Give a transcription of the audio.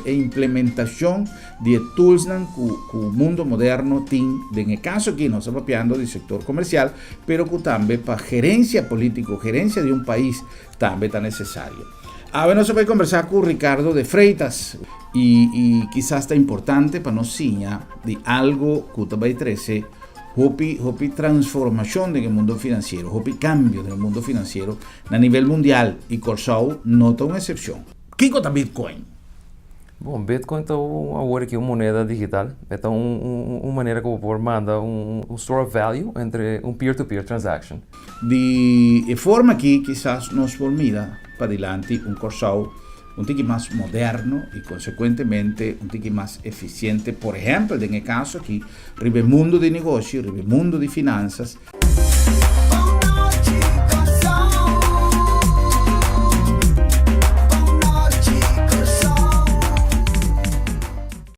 E implementashon di e toolsnan ku mundo moderno tin, den e kaso aki nos ta papiando di sektor komersial, pero ku tambe pa gerensia polítiko, gerensia di un pais tambe ta nesesario. Awe nos a bai kombersá ku Ricardo de Freitas i i kisas ta importante pa nos siña di algu ku ta bai trese hopi hopi transformashon den e mundo finansiero, hopi kambio den e mundo finansiero na nivel mundial i Kòrsou no ta un eksepshon. Kiko ta Bitcoin? Bon, Bitcoin ta un awor aki un moneda digital. E ta un un manera ku bo por manda un un store of value entre un peer to peer transaction. Di e forma aki kisas nos por mira padilanti un Kòrsou un tiki mas moderno i konsekuentemente un tiki mas efisiente, por ehèmpel den e kaso aki riba e mundu di negoshi, riba e mundu di finansas.